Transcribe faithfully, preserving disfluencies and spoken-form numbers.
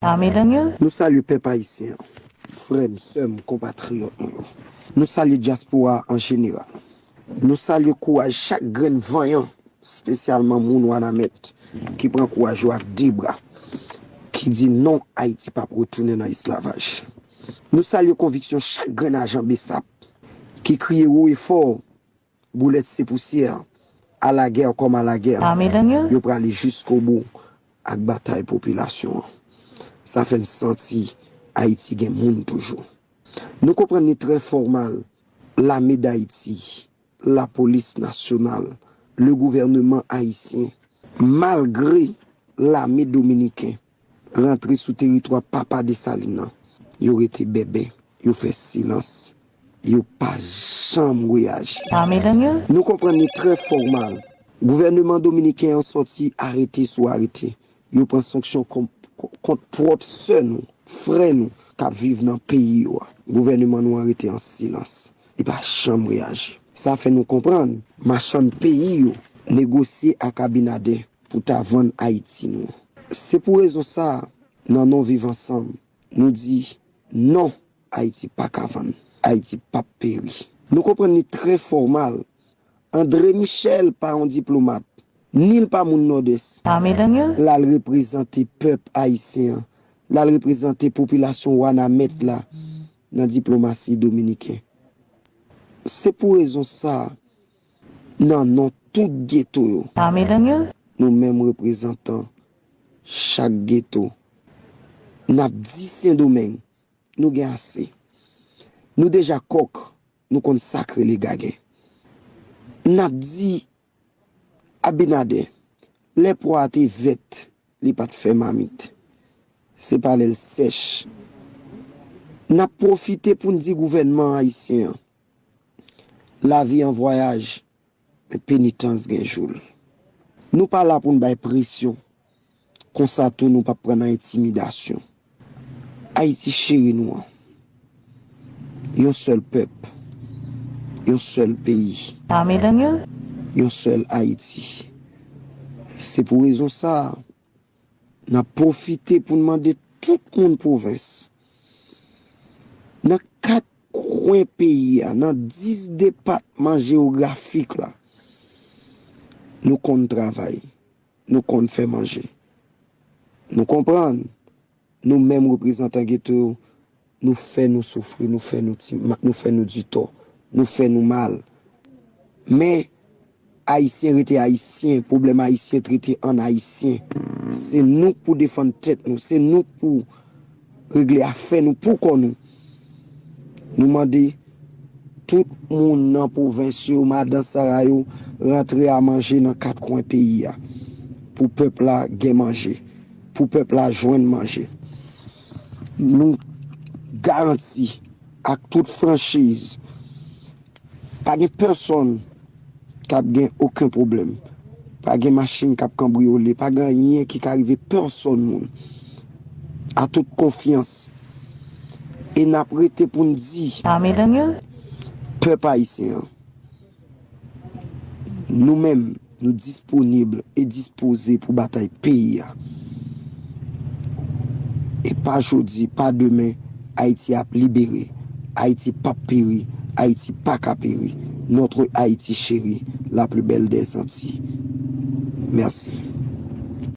Armada News. Nou salye pèp ayisyen an, frè m, sè m, konpatriyòt nou yo. Nou salye dyaspora an jeneral. Nou salye kouraj chak grenn vanyan, espesyalman moun Wanament, ki pran kouraj yo ak de bra, ki di non, Ayiti p ap retounen nan esklavaj. Nou salye konviksyon chak grenn ajan BSAP ki kriye wo e fò, boulèt se pousyè, à la guerre comme à la guerre. Armada News. Yo prale jiskobou ak batay popilasyon an. Sa fè n santi Ayiti gen moun toujou. Nou konprann li trè fòmal, Lame d Ayiti, Lapolis Nasyonal, le gouvèneman ayisyen, malgre lame dominiken rantre sou teritwa papa Desalin nan, yo rete bèbè, yo fè silans, yo pa janm reyaji. Armada News. Nou konprann li trè fòmal. Gouvèneman dominiken an sòti arete sou arete. Yo pran sanksyon kont, kont pwòp sè nou, frè nou k ap viv nan peyi yo a. Gouvèneman nou an rete an silans. Li pa janm reyaji. Sa fè nou konprann machann peyi yo negosye ak Abinader pou ta vann Ayiti nou. Se pou rezon sa a, nan non Viv Ansanm, nou di non, Ayiti pa ka vann. Ayiti p ap peri. Nou konprann li trè fòmal. André Michel pa yon diplomat, ni l pa moun Nòdès. Armada News. L al reprezante pèp ayisyen an, l al reprezante popilasyon Wanament la nan diplomasi dominiken. Se pou rezon sa a, nan non tout geto yo, Armada News. Nou menm reprezantan chak geto, n ap di Sendomeng, nou gen ase. Nou deja kòk, nou konn sa k rele gagen. N ap di Abinader, lè pwa a te vèt, li pa t fè mamit. Se pa lè l sèch. N ap pwofite pou n di gouvènman ayisyen an, lavi an vwayaj, men penitans gen jou l. Nou pa la pou n bay presyon. Konsa tou nou p ap pran nan entimidasyon. Ayiti cheri nou an. Yon sèl pèp. Yon sèl peyi. Armada News. Yon sèl Ayiti. Se pou rezon sa a, n ap pwofite pou n mande tout moun pwovens, nan kat kwen peyi a, nan dis depatman jewografik la, nou konn travay, nou konn fè manje. Nou konprann, nou menm reprezantan geto yo, nou fè nou soufri, nou fè nou ti, nou fè nou ditò, nou fè nou mal. Men, Ayisyen rete Ayisyen, pwoblèm Ayisyen trete ann Ayisyen. Se nou k pou defann tèt nou, se nou k pou regle afè nou pou kò nou. Nou mande tout moun nan pwovens yo, madan Sara yo, rantre a manje nan kat kwen peyi a. Pou pèp la gen manje, pou pèp la jwenn manje. Nou garanti ak tout franchiz, pa gen pèsonn k ap gen okenn pwoblèm. Pa gen machin k ap kanbriyole, pa gen anyen ki ka rive pèsonn moun. A tout konfyans. E n ap rete pou n di, Armada News. Pèp ayisyen an, nou menm, nou disponib e dispoze pou batay peyi a. E pa jodi, pa demen, Ayiti ap libere. Ayiti p ap peri. Ayiti pa ka peri. Notre Haïti chérie, la plus belle des Antilles. Mèsi.